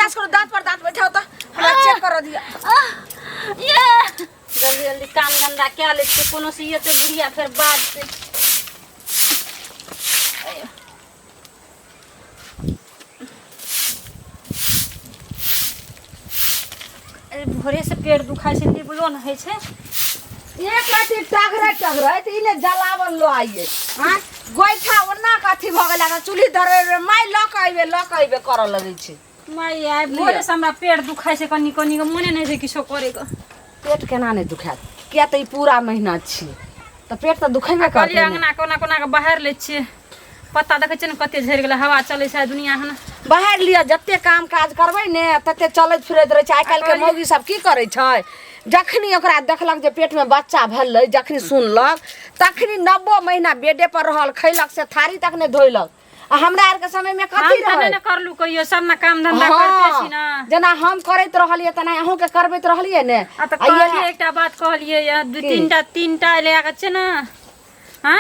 बर्दाश्त करू, दांत पर दांत बैठाओ तऽ हमरा चेक करऽ दिअ। ये जल्दी जल्दी काम धंधा कए लै छियै, कोनो से एते बुढ़िया फेर बाजतै। अरे भोरे से पेट दुखाइ छै, निबलो नहि होइ छै। एक अथी टघरै टघरै तऽ ई ने जलावन लऽ आइए। आँय, गोइठा ओना के अथी भऽ गेल आ चूल्ही धरबै, माय लऽ कऽ अयबे, लऽ कऽ अयबे करऽ लगै छै। माय आइ भोरे से हमरा पेट दुखाइ छै कनि कनि के, मोने नहि छै किछो करे के। पेट केना नहि दुखायत? किया तऽ ई पूरा महीना छी तऽ पेट तऽ दुखेबे करतै कहलियै ने। अंगना कोना कोना के बाहर लै छियै, पत्ता देखै छियै ने कते झड़ि गेलै, हवा चलै छै दुनिया हन। बाहर लिअ, जते काम काज करबै ने तते चलैत फिरैत रहै छै। आइ काल्हिके मौगी सब की करै छै, जखनी ओकरा देखलक जे पेटमे बच्चा भेलै, जखनी सुनलक तखनी 9 महीना बेडे पर रहल, खैलक से थारी तक नहि धोइलक। आ हमरा आरके समयमे हम कथी तऽ नहि रहै? ने करलू कहियो, सब ने काम धंधा करते छी ने। जेना हम करैत रहलियै तेना अहूँके करबैत रहलियै ने। आ तऽ आ इएह- कहलियै एकटा बात कहलियै या दू की? तीनटा तीनटा लए कऽ छै ने। हँ,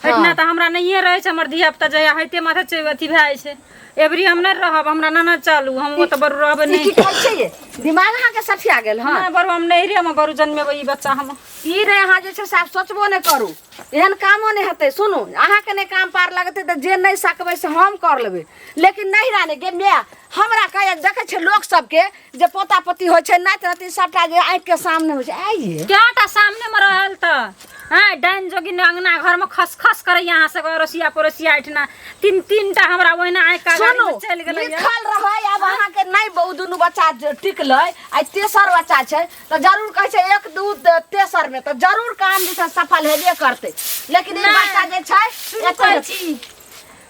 एहिठिना तऽ हमरा नहिए रहै छै, हमर धिया पुता जहिया होइते माथा छै अथी भए जाइ छै। एबरी हम नहि रहब, हमरा ना चलू, हम ओतऽ बरू रहबै ई नहि। की कहै छै ये? दिमाग अहाँके सठिया गेल हँ? नहि बरू, हम नैहरेमे बरू जन्मेबै ई बच्चा हम। ई रे, अहाँ जे छै से आब सोचबो नहि करू, एहन कामो नहि हेतै। सुनू, अहाँके नहि काम पार लगतै तऽ जे नहि सकबै से हम कर लेबै, लेकिन नैहरा नहि गे माय। हमरा कहैया देखै छै लोक सबके जे पोता पोती होइ छै, नाति नातिन सबटा जे आँखिके सामने होइ छै। आइये कएटा सामने मे रहल तऽ हँ डाइन जोगिन अंगना घर में खसखस करैया अहाँ सबके अड़ोसिया पड़ोसिया एहिठिना तीन तीन टा हमरा ओहिना आँखि का गाड़ी सुनू में चलि गेलै। लिखल रहै। आब अहाँके नहि बहु दुनू बच्चा जे टिकलै, आइ तेसर बच्चा छै तऽ जरूर कहै छै 1 2 तेसर में तऽ जरूर काम जे छै सफल हेबे करतै, लेकिन ई नहि। बच्चा जे छै सुनू एतऽ कहै छी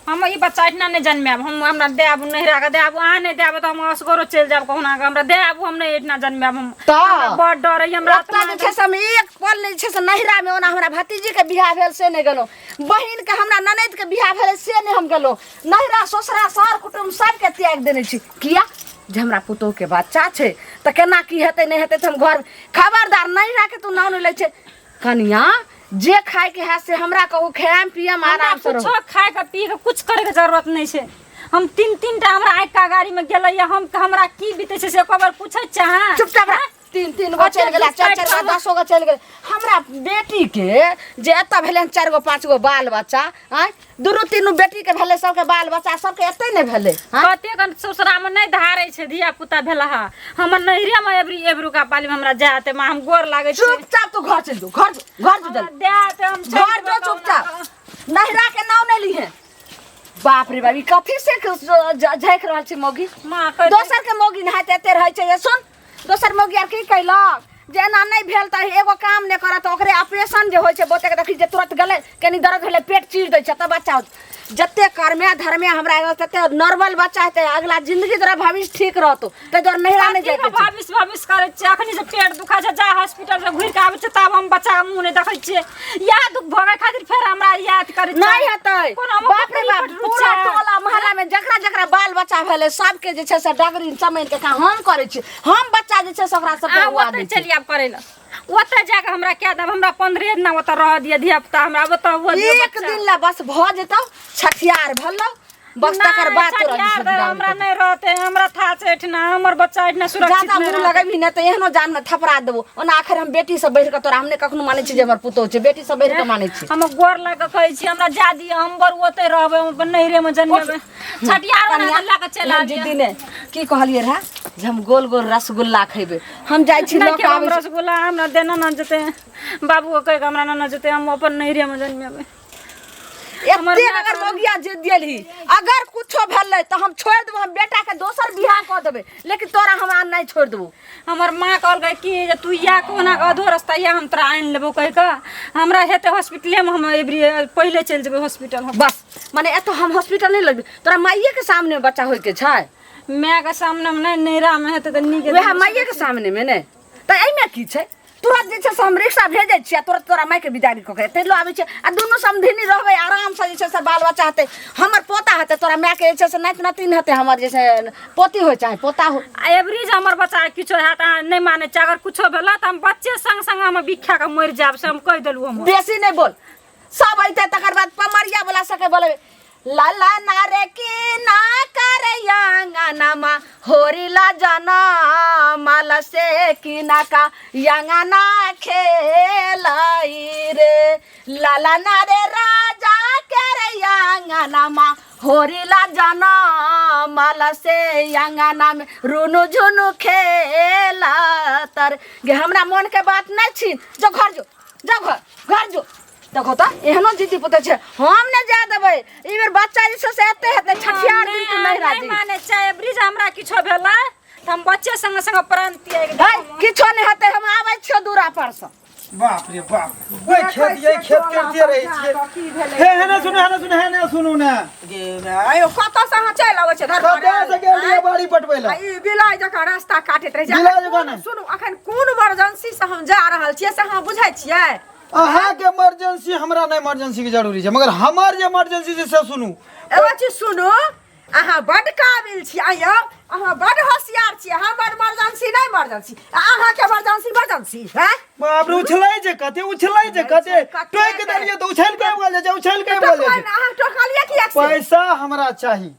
हम ई बच्चा एहिठिना नहि जन्मायब। हम हमरा दए आबू, नैहरा के दए आबू। अहाँ नहि दए आबू तऽ हम असगरो चलि जायब कहुना कऽ, हमरा दए आबू, हम नहि एहिठिना जन्मायब हम। तऽ हमरा बड़ डर अइ हमरा। ओतऽ जे छै से हम एक पल नहि छै से नैहरामे। ओना हमरा भतीजीके बियाह भेल से नहि गेलहुँ, बहिनके हमरा ननैदके बियाह भेलै से नहि हम गेलहुँ। नैहरा ससुरा सर कुटुम्ब सबके त्याग देने छी। किया? जे हमरा पुतोहुके बच्चा छै तऽ केना की हेतै नहि हेतै, तऽ हम घर। खबरदार, नैहराके तू नाम नहि लै छै। कनिया, जे खायके है से हमरा कहू, खायम पियम हमरा आराम से रहू। कुछो खाय के पी के कुछ करे के जरूरत नहीं छै। हम तीन तीन टा हमरा आँखि का गाड़ी में गेलै या हम हमरा की बीते छै से एको बार पूछै छै अहाँ? चुपचाप रह। तीन तीन गो चलि गेलै, चारि चारि गो 10 गो चलि गेलै। हमरा बेटीके जे एतऽ भेलै हन 4 गो 5 गो बाल बच्चा, आँय, दुनू तीनू बेटीके भेलै सबके बाल बच्चा, सबके एतै नहि भेलै। आँय? कतेक ससुरा में नहीं धारै छै धिया पुता भेला हा, हमर नैहरे में एबरी एबरुका पाली में हमरा जाय माँ, हम गोर लागै छी। चुपचाप तू घर चलि जो, घर जो, घर जो जल्दी। हमरा दए हम चलि घर जेबै जो कहुना चुपचाप, कऽ। नैहरा के नाम नहि लिहे। बाप रे बाप, ई कथी से झाँकि रहल छै मौगी? माँ कहि दोसर के मौगी नहाइत एते रहै छै। ये सुन, दोसर मौगी आर की कैलक जे एना नहि भेल तऽ एगो काम नहि करत, ओकरे ऑपरेशन जे होइ छै बहुते देखी जे तुरंत गेलै, कनी दर्द भेलै, पेट चीर दै छै तऽ बच्चा होत। जते कर्मे धर्मे हमरा एगो तते नॉर्मल बच्चा हेतै, अगला जिंदगी तोरा भविष्य ठीक रहतौ, ताहि दुआरे नैहरा नहि कथी जाइके के छै। भविष्य भविष्य करै छियै? अखनी से पेट दुखाइ छै, जा हॉस्पिटल से घुरि के आबै छै तब हम बच्चा के मुँह नहि देखै छियै। इएह दुख भोगै खातिर फेर हमरा याद करै छियै। नहि हेतै। कोनो हम बाप रे बकरी बाप, पर पूरा रुचि। टोला मोहल्ला में जकरा जकरा बाल बच्चा भेलै सबके जे छै से डगरी चमैन के काम हम करै छी। हम बच्चा जे छै से ओकरा सबके अहाँ उआ ओतऽ दै छी। चलि आयब करै लए, ओतऽ जाकऽ हमरा कए देब? हमरा 15 दिना ओतऽ रहऽ दिअ, धिया पुता हमरा ओतऽ हुअ दिअ एक बच्चा। दिन ला बस भऽ जेतौ, छठियार भेलौ बस, तकर नहि, बाद तोरा छठिहार जे छै हमरा बिदागरी नहि रहतै, हमरा था छै एहिठिना, हमर बच्चा एहिठिना सुरक्षित जादा नहि मुँह रहतै। लगेबही ने तऽ एहनो जान में थपड़ा देबो। ओना आखिर हम बेटी से बढ़ि कऽ तोरा हम नहि कखनो मानै छी जे हमर पुतोहु छै, बेटी से बढ़ि कऽ मानै छी। हम गोर लग कऽ कहै छी, हमरा जा दिअ, हम बड़ ओतै रहबै, हम अपन नैहरेमे जन्मेबै। छठिहार कनिया, लऽ कऽ चलि एहन आबियै। जिद्दी नहि। की कहलियै रहए जे हम गोल गोल रसगुल्ला खेबै? हम जाइ छी नहि लऽ कऽ खेब हम आबै छी। रसगुल्ला, हमरा देना न जेतै, बाबूके कहि कऽ हमरा न जेतै, हम अपन नैहरेमे जन्मेबै। हमर एतेक माय अगर कहल- मौगिया जे देलही, अगर कुछो भेलै तऽ हम छोड़ि देबो, हम बेटा के दोसर बियाह कऽ देबै, लेकिन तोरा हम आन नहि छोड़ि देबो। हमर माँ कहलकै कि जे तू या कोना कऽ अधो रस्ता या हम तोरा आनि लेबो कहि कऽ। हमरा हेतै हॉस्पिटलेमे, हम एबरी पहिले चलि जेबै हॉस्पिटल हम। बस माने एतऽ हम हॉस्पिटल नहि लगबै, तोरा माइए के सामने बच्चा होइके छै। मायके सामनेमे नहि, नैहरामे हेतै तऽ नीक। वएह माइए के सामने मे ने तऽ एहिमे की छै? तुरंत जे छै से हम रिक्शा भेजै छियै आ तुरंत तोरा मायके बिदागरी कऽ के एतै लऽ आबै छै आ दुनू समधिनी रहबै आरामसँ, जे छै से बाल बच्चा हेतै, हमर पोता हेतै, तोरा मायके जे छै से नाति नातिन हेतै, हमर जे छै पोती होइ चाहे पोता हो। आ एबरी जे हमर बच्चा किछो हैत, अहाँ नहि मानै छियै, अगर किछो भेलै तऽ हम बच्चे संग संग हम बिख्या कऽ मरि जायब, से हम कहि देलहुँ। हम बेसी नहि बोल। सब अइतै तकर बाद पमरिया वाला सबके बोलेबै, लाला ना रे की ना करैया अंगनामा होरिला जना माल से किनाका अंगना खेलाई रे लाला ना रे राजा के रे अंगना मा होरिला जना माल से अंगना में रुनु झुनु खेला तर गे। हमरा मन के बात नहीं छीन, जो घर जो, जो घर घर जो। देखो तऽ एहनो जिद्दी पुते छै, हम नहि जाय देबै। ई बेर बच्चा जे छै से एते हेतै छठियार दिन तू नहि राजी। नहि मानै छै। एबरी जे हमरा किछो भेलै तऽ हम बच्चे संगे संगे प्राण त्यागि है देब। किछो नहि हेतै, हम आबै छियौ दूरा पर सँ। बाप रे बाप, ओइ खेत ये खेत करते रहै छियै। हे हेने सुनू, हेने सुनू, हेने सुनू ने। आयो कतऽ से अहाँ चलि अबै छियै? कतऽ से गेल रहियै बाड़ी पटबै लए? आ ई बिलाइ जकाँ रास्ता काटैत रहै छै। बिलाइ जकाँ नहि। सुनू, अखन कोन इमरजेंसी से हम जा रहल छियै से अहाँ बुझै छियै? अहाँके इमरजेंसी हमरा नहि इमरजेंसी के जरूरी छै, मगर हमर जे इमरजेंसी छै से सुनू। एगो चीज सुनू, अहाँ बड्ड काबिल छी, आइयो अहाँ बड्ड होशियार छी। हमर इमरजेंसी नहि इमरजेंसी, अहाँके इमरजेंसी इमरजेंसी है। बाप रे, उछलै छै कते, उछलै छै कते, टोकि देलियै तऽ उछलि के आबि गेल छै, उछलि के आबि गेल छै। अहाँ टोकलियै किएक से? पैसा हमरा चाही।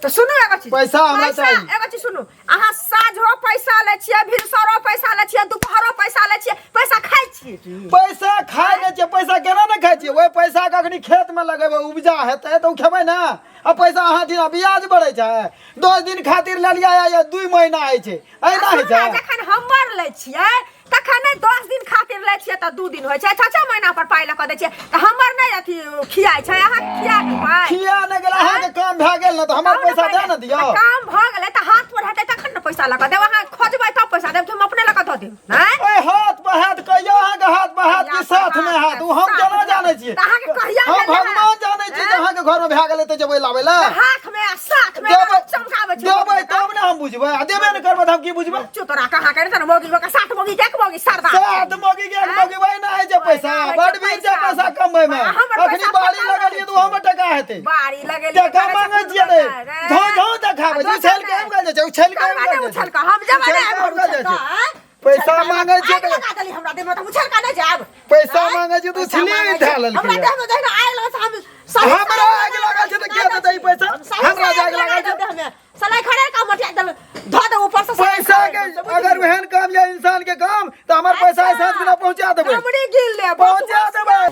तऽ सुनू एगो चीज, पैसा हमरा चाही। एगो चीज सुनू, अहाँ साँझो पैसा लै छियै, भिनसरो पैसा लै छियै, दुपहरो पैसा लै छियै, पैसा खाइ छियै? पैसा खाइ नहि छियै। पैसा केना नहि खाइ छियै? ओहि पैसाके अखनी खेतमे लगेबै, उपजा हेतै तऽ ओ खेबै ने। आ पैसा अहाँ दिना ब्याज बढ़ै छै, 10 दिन खातिर लेलियै या 2 महीना होइ छै, एना होइ छै। जखन हमर लै छियै तखन नहि 10 दिन खातिर लै छियै तऽ 2 दिन होइ छै, 6-6 महीना पर पाइ लऽ कऽ दै छियै, तऽ हमर नहि अथी खियाइ छै, अहाँ खिया गेल पाइ? खिया नहि गेल, अहाँके काम भए गेल ने तऽ हमर पैसा दए ने दियौ। काम भऽ गेलै तऽ हाथ पर हेतै तखन ने पैसा लऽ कऽ देब। अहाँ खोजबै तब पैसा देब कि हम अपने लऽ कऽ दऽ देब? नहि, ओहि हाथ पर हाथ कहियौ, अहाँके हाथ पर हाथ कि साथ मे हाथ, ओ हम केना जानै छियै? तऽ अहाँके कहिया हम भेल रहै? भगवान जानै छियै जे अहाँके घरमे भए गेलै तऽ जेबै लाबै लए। हाथ में आ साथ में देबै चमकाबै छै। देबै तब ने हम बुझबै, आ देबे ने करबै तऽ हम की बुझबै? चुतरा कहाँ करे तऽ मोगी लोक सात मोगी के एक मोगी सरदार सात मोगी के एक मोगी, वही ना होइ छै पैसा, बड वीर छै पैसा कमबै मे। हमर अखनी पैसा बाड़ी पता लगलियै तऽ ओहोमे टका हेतै। बाड़ी लगेलियै, टका मांगै छियै रे, झौ झौ देखाबै छै, उछलि के आबि गेल जाइ छै, उछलि के आबि गेल जाइ उछल छै। कऽ हम जेबै उछलि ने के एम्हर आबि गेल जाइ उछल छै। कऽ, पैसा मांगै छियै आगि लगा देली हमरा देहमे तऽ उछल कऽ नहि जायब। पैसा मांगै छियै तऽ उछलिए धए लेलकै। हमरा देहमे जहिना आगि लगल छै, हम सही हमरा आगि लागल छै तऽ के देतै ई पैसा? सही हमरा सही आगि लागल छै। देहमे सलाई खड़े का मटिया देल धऽ दे ऊपर से पैसा के अगर ओहन काम या इंसान के काम तऽ हमर पैसा आइ साँझ बिना पहुंचा देबै, हमरे गिल ले पहुंचा देबै।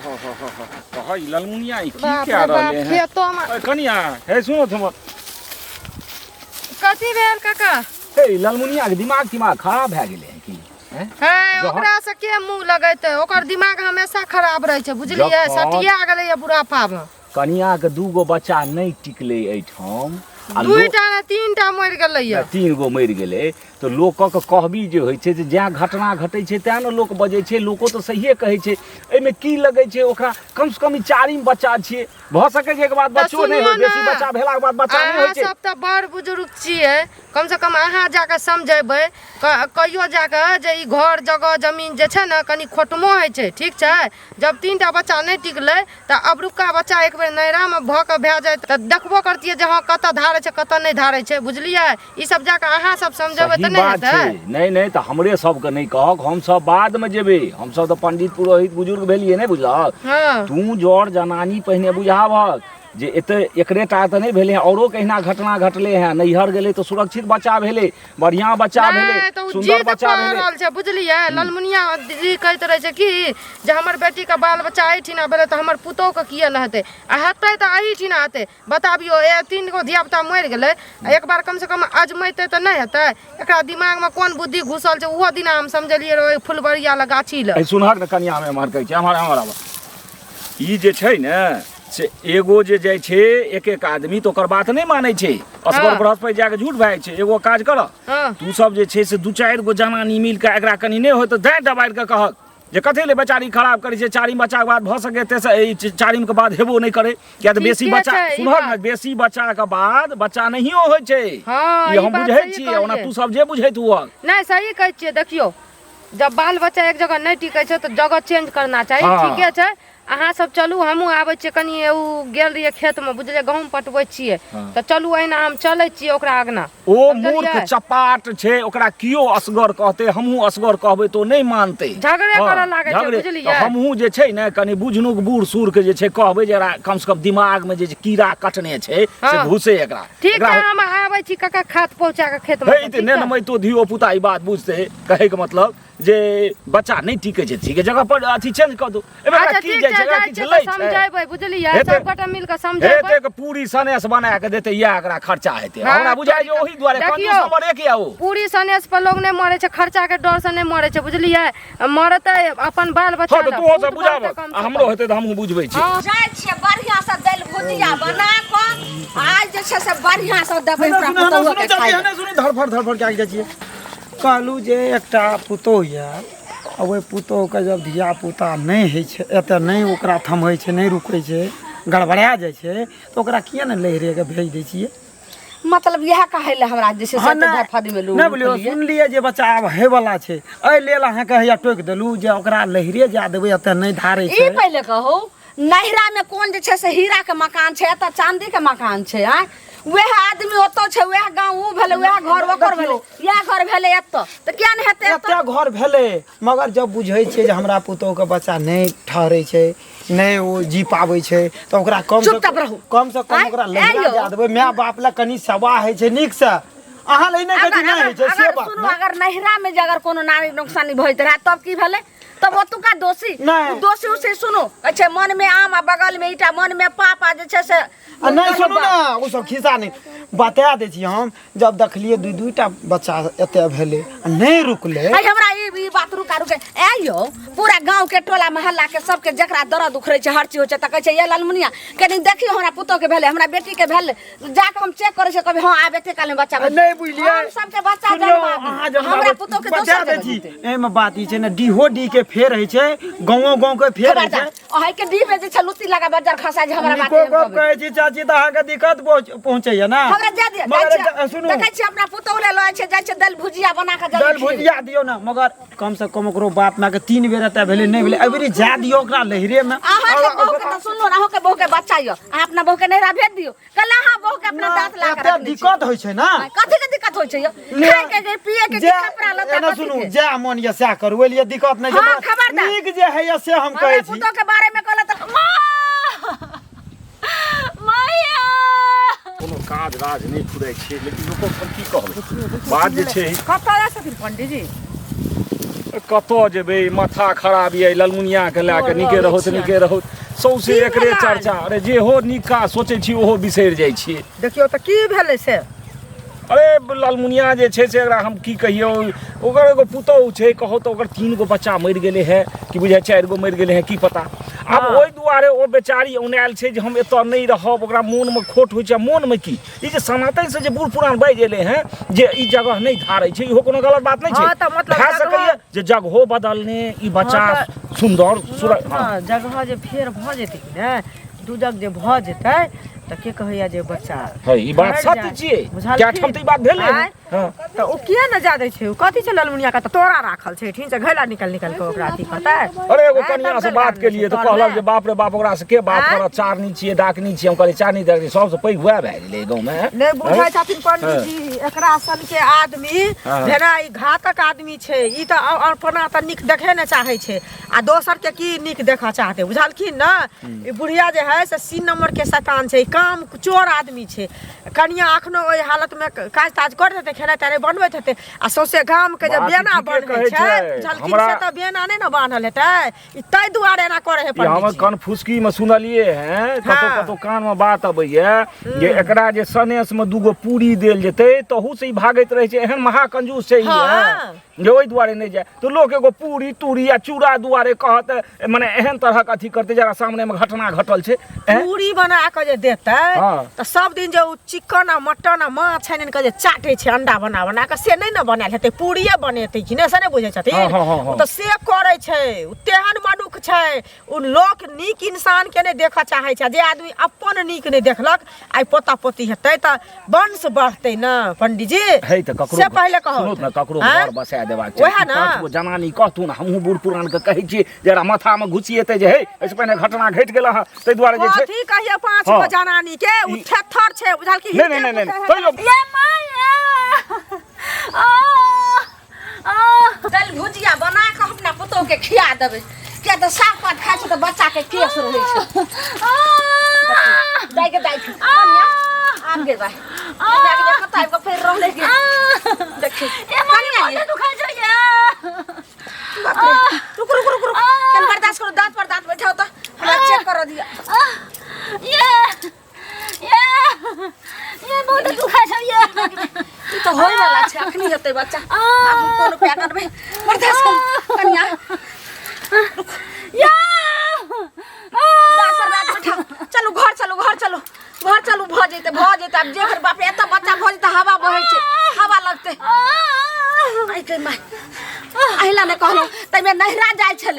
कह ई ललमुनिया ई की बाप कए रे बाप, रहले हैं? खेतो में ओए कनिया, हे सुनो तुम। कथी भेल काका? हे ई ललमुनिया के दिमाग तिमाग खराब भए गेलै हैं की हैं? हे ओकरा से के मुंह लगेतै? ओकर दिमाग हमेशा खराब रहै छै, बुझलियै? जखन- सटिया गेलै बुढ़ापा में। कनिया के 2 गो बच्चा नहि टिकलै एहिठाम, आ लोक 2टा ने 3टा मरि गेलै। 3 गो मरि गेलै तऽ लोकक कहबी जे होइ छै जे जैं घटना घटै छै तैं ने लोक बजै छै। लोको तऽ सहिए कहै छै। एहिमे की लगै छै ओकरा? कमसँ कम ई चारिम बच्चा छियै, भऽ सकै छै एकर बाद तऽ बच्चो नहि सुनियौ होइ। बेसी ने, बच्चा भेलाके बाद बच्चा नहि होइ अहाँ छै। सब तऽ बड़ बुजुर्ग छियै, कम से कम अहाँ जाकऽ समझेबै कहियो जाकऽ जे ई घर जगह जमीन जे छै ने कनि खोटमो होइ छै, ठीक छै? जब 3टा बच्चा नहि टिकलै तऽ अबरुका बच्चा एक बेर नैहरामे भऽ कऽ भए जाय तऽ देखबो करतियै जे हँ कतऽ धारै छै कतऽ नहि धारै छै, बुझलियै? ई सब जाकऽ अहाँ सब समझेबै सही तऽ नहि बात हेतै? छै। नहि नहि, तऽ हमरे सबके नहि कहक, हमसब बादमे जेबै। हमसब तऽ पंडित पुरोहित बुजुर्ग भेलियै, नहि बुझलहक? हँ। तू जर जनानी पहिने बुझाबहक जे एते एकरे टा तऽ नहि भेलै हँ, औरो कहिना घटना घटलै हँ। नैहर गेलै तऽ सुरक्षित बच्चा भेलै, बढ़िआँ बच्चा भेलै, नहि तऽ ओ सुन्दर जिद बच्चा कऽ भेलै। रहल छै, बुझलियै? ललमुनिया दीदी कहैत रहै छै कि जे हमर बेटीके बाल बच्चा एहिठिना भेलै तऽ हमर पुतोहुके किए नहि हेतै? आ हेतै तऽ एहिठिना हेतै। बताबियौ, ए 3 गो धियापुता मरि गेलै, आ एक बार कमसँ कम अजमेतै तऽ नहि हेतै? एकरा दिमागमे कोन बुद्धि घुसल छै? ओहो दिना हम समझेलियै रहै ओहि फुलबरिया लग गाछी लग। एहि सुनहक ने कनिया, हम एम्हर कहै छी, एम्हर एम्हर आबऽ। ई जे छै ने से एगो जे जाइ छै एक एक आदमी तऽ ओकर बात नहि मानै छै, असगर हँ। बृहस्पति जाके झूठ भए जाइ छै। एगो काज करऽ, हँ। तू सब जे छै से 2-4 गो जनानी मिल कऽ एकरा कनि नहि होय तऽ दाँत दबारि कऽ कहक जे कथी ले बेचारी खराब करै छै। चारिम बच्चाके बाद भऽ सकै तेसर, ई चारिम के बाद हेबो नहि करै, किया तऽ बेसी ठीके बच्चा छै, ई सुनहक ने, बात। बेसी बच्चाके बाद बच्चा नहियो होइ छै। हँ, ई ई हम बात बुझै सही छियै। ओना कहलियै। तू सब जे बुझैत हुअ। नहि, सही कहै छियै। देखियौ, जब बाल बच्चा एक जगह नहि टिकै छै तऽ जगह चेंज करना चाही। ठीके छै, अहाँ सब चलू, हमहूँ आबै छियै। कनि ओ गेल रहियै खेतमे, बुझलियै, गहूँम पटबै छियै, तऽ चलू अहिना हम चलै छियै ओकरा अगना। ओ मूर्ख चपाट छै, ओकरा कियो असगर कहतै, हमहूँ असगर कहबै तऽ ओ नहि मानतै, झगड़े करऽ लागै छै, बुझलियै। हमहूँ जे छै ने कनि बुझनुक बूढ़ सूढ़ के जे छै कहबै जे एकरा कमसँ कम दिमागमे जे कीड़ा कटने छै से घुसे एकरा। ठीक छै, हम आबै छी काका, खाद पहुँचा कऽ खेतमे। हे तऽ नहि नमैतो धियो पुता ई बात बुझतै, कहैके मतलब जे बच्चा नहि टिकै छै, ठीक जगह पर अथी चेंज कऽ दू। अच्छा ठीक छै, जाइ छियै तऽ समझेबै, बुझलियै, सब गोटा मिल कऽ समझेबै। हेतै पूरी सनेस बना कऽ देतै, इएह एकरा खर्चा हेतै। हमरा बुझाइ जे ओहि दुआरे कंजूस नंबर 1 यऽ ओ। पूरी सनेस पर लोग नहि मरै छै, खर्चा के डर से नहि मरै छै, बुझलियै, मरतै अपन बाल बच्चा। हँ तऽ तोहो सब बुझाबऽ, हमरो हेतै तऽ हमहूँ बुझबै छी। जाइ छियै बढ़िआँ से दालि भुजिया बना कऽ आइ जे छै से बढ़िआँ से देबै ओकरा पुतोहुके खाइ लए। धड़फड़ धड़फड़ कए जाइ छियै। कहलहुँ जे एकटा पुतोहु यऽ आ ओहि पुतोहुके जब धियापुता नहि होइ छै, एतऽ नहि ओकरा थम्है छै, नहि रुकै छै, गड़बड़ा जाइ छै, तऽ ओकरा किए नहि लहिरेके भेज दै छियै? मतलब इएह कहै लए हमरा जे छै से एते धड़फड़ी मे नहि बोलियौ। सुनलियै जे बच्चा आब होइवला छै, एहि लेल अहाँके हैया टोकि देलहुँ जे ओकरा लहिरे जा देबै, एतऽ नहि धारै छै। ई पहिले कहू, नैहरा मे कोन जे छै से हीरा के मकान छै, एतऽ चांदी के मकान छै? आँय, वएह आदमी ओतऽ छै, वएह गाँव ओ भेलै, वएह घर ओकर भेलै, इएह घर भेलै एतऽ, तऽ किया नहि हेतै एतऽ घर भेलै? मगर जब बुझै छियै जे हमरा पुतोहुके बच्चा नहि ठहरै छै, नहि ओ जी पाबै छै, तऽ ओकरा कम से चुपचाप रहू, कम से कम ओकरा लहिरा जा देबै। माय बाप लए कनि सेवा होइ छै नीकसँ, अहाँ लए नहि कहै नहि होइ छै से बात। सुनू, अगर नैहरा मे जे अगर कोनो नारी नुकसानी भऽ रहै तब की भेलै? तब ओतुका दोषी दोषी उसी। सुनू, कहै छै मन मे आम आ बगल मे ईटा, मन मे पाप आ जे छै से नहि। सुनू ने, ओ सब खिस्सा नहि बता दै छी। हम जब देखलियै दू दूटा बच्चा एते भेलै आ नहि रुकलै। हमरा ई बात रुका रुके ए यौ, पूरा गाँव के टोला मोहल्ला के सबके जकरा दर्द उखड़ै छै, हर चीज होइ छै, तऽ कहै छै ये ललमुनिया कनि देखियौ, हमरा पुतोह के भेलै, हमरा बेटी के भेलै, जाके हम चेक करै छियै, कहबै हँ आब एते काल में बच्चा नहि बुझलियै। हम सबके बच्चा जन्मा हमरा पुतोह के दोसर दै छी। एहिमे बात ई छै ने, डीहो डी के फेर होइ छै, गाँवो गाँव के फेर होइ छै। अहि के डी में जे छै लुत्ती लगा बज्जर खसा जे हमरा बात नीको गप कहै छी चाची, तऽ अहाँके दिक्कत पहुँचैया ने। हमरा जा दिअ, मगर सुनू, देखै छी अपना पुतोह ले लऽ छै, जाइ छै दालि भुजिया बना कऽ। दालि भुजिया दियौ ने, मगर कम से कम ओकरो बाप माय के 3 बेर एतऽ भेलै नहि भेलै, अबरी जा दियौ ओकरा लहिरे में। अहाँके बहू के तऽ सुनलहुँ, अहाँके बहू के बच्चा यऽ, अहाँ अपना बहू के नैहरा भेज दियौ। कल अहाँ बहू के अपना दांत ला के एते दिक्कत होइ छै ना? कथी के दिक्कत होइ छै यौ? खाय के, पिए के, कपड़ा लत्ता? एना सुनू, जे मन यऽ सएह करू, ओहि लिए दिक्कत नहि छै। खबरदार, नीक जे होइए से हम कहै छी। पुतोह के बारे में कहलक तऽ माँ माया कोनो काज राज नहि फुरै छै, लेकिन लोको हम की कहबै, बात जे छै। कतऽ जाइ छथिन पंडीजी? कतऽ जेबै, माथा खराब यऽ ललमुनियाके लए कऽ। नीके रहौत, नीके रहौत, सौंसे एकरे चर्चा। अरे जे हो नीक काज सोचै छी ओहो बिसरि जाइ छियै। देखियौ तऽ की भेलै से? अरे ललमुनिया जे छै से एकरा हम की कहियौ, ओकर एगो पुतोहु छै, कहौ तऽ ओकर 3 गो बच्चा मरि गेलै हे कि बुझाइ 4 गो मरि गेलै हे, की पता। आब ओहि दुआरे ओ बेचारी औनायल छै जे हम एतऽ नहि रहब, ओकरा मोनमे खोट होइ छै। मोनमे की, ई जे सनातनसँ जे बूढ़ पुरान बाजि एलै हेँ जे ई जगह नहि धारै छै, इहो कोनो गलत बात नहि छै। भए सकैए जे जगहो बदलने ई बच्चा सुन्दर। जगह जे फेर भऽ जेतै कि ने, दू जग जे भऽ जेतै तऽ के कहैया जे बच्चा है। ई बात सत्य छियै, क्या ठाम तऽ ई बात भेलै। तऽ ओ किया ने जा दै छै? ओ कथी छै ललमुनिया के तऽ तोरा राखल छै, ठीक छै, घैला निकल निकल के ओकरा अथी करतै। अरे एगो कनिया से बात केलियै तऽ कहलक जे बाप रे बाप, ओकरा से के बात करत, चारनी छियै, डाकनी छियै। हम कहलियै चारनी डाकनी सबसँ पैघ वएह भए गेलै गाँवमे। नहि बुझै छथिन पंडीजी, एकरा सन के आदमी भेना ई घातक आदमी छै। ई तऽ अपना तऽ नीक देखे नहि चाहै छै आ दोसर के की नीक देखऽ चाहतै, बुझलखिन ने? ई बुढ़िया जे है से 3 नंबर के शैतान छै, काम चोर आदमी छै। कनिया अखनो ओहि हालत में काज ताज कर देते, खेनाइ तेनाइ बनबैत हेतै आ सौंसे गाम के जे बेना बन्है छै, बुझलखिन, से तऽ बेना नहि ने बान्हल हेतै, ई ताहि दुआरे एना करै है। हमर कनफुसकी में सुनलिए हैं, कतौ कतौ कान में बात अबैया जे एकरा जे सनेस में 2 गो पूरी देल जेतै तहू से ई भागैत रहै छै, एहन महा कंजूस छै ई जे ओहि दुआरे नहि जाय। तऽ लोक एगो पूरी तूरी आ चूड़ा दुआरे कहत, मने एहन तरहक अथी करतै जरा सामने में घटना घटल छै। पूरी बना कऽ जे देतै तऽ सब दिन जे ओ चिकन आ मटन आ माछ आनि कऽ जे चाटै छै, अंडा अंडा बना बना कऽ से नहि ने बनायल हेतै, पूड़िए बनेतै कि नहि, से नहि बुझै छथिन। हँ, हँ, हँ, हँ। ओ तऽ से करै छै। ओ तेहन मनुख छै, ओ लोक नीक इंसानके नहि देखऽ चाहै छै। जे आदमी अपन नीक नहि देखलक, आइ पोता पोती हेतै तऽ वंश बढ़तै ने पंडीजी। है तऽ ककरो से पहिले कहू सुनू ने, ककरो आँय? घर बसा देबाक वएह चाही। ने। 5 गो जनानी कहथुन, हमहूँ बूढ़ पुरान के कहै छियै जे एकरा माथामे घुसिएतै जे हे, एहिसँ पहिने घटना घटि गेल हँ, ताहि दुआरे जे छै। कथी कहिए 5 हँ। गो जनानी के? ओ ई- थेथर छै, बुझल कि? नहि नहि नहि नहि, तैयो ये माया आ आ दालि भुजिया बना कऽ अपना पुतोह के खिया देबै, किया तऽ साग पात खाइ छै तऽ बच्चा के केस रहै छै। दाइ के दाइ कनिया आब गे दाइ, कनिया के कतऽ आबि कऽ फेर रहलै गे? देखी ए माय, कनिया ये। बहुत दुखाइ छै ये। बाप रे, रुक रुक रुक रुक, कन बर्दाश्त करो, दांत पर दांत बैठाओ तऽ हमरा चेक कर दिया। ये ये ये, बहुत दुखाइ छै ये। ई तऽ होय वाला छै, अखनी हेतै बच्चा। आब हम कोन उपाय करबै? बर्दाश्त करू कनिया। या। दांत पर दांत बैठाओ। चलू घर चलू, घर चलू, घर चलू। भऽ जेतै, भऽ जेतै। आब जे घर बाप रे, एतऽ बच्चा भऽ जेतै, हवा बहै छै, हवा लगतै। आइ के माय, अहिला ने कहलहुँ, ताहिमे नहिरा जाइ छलै।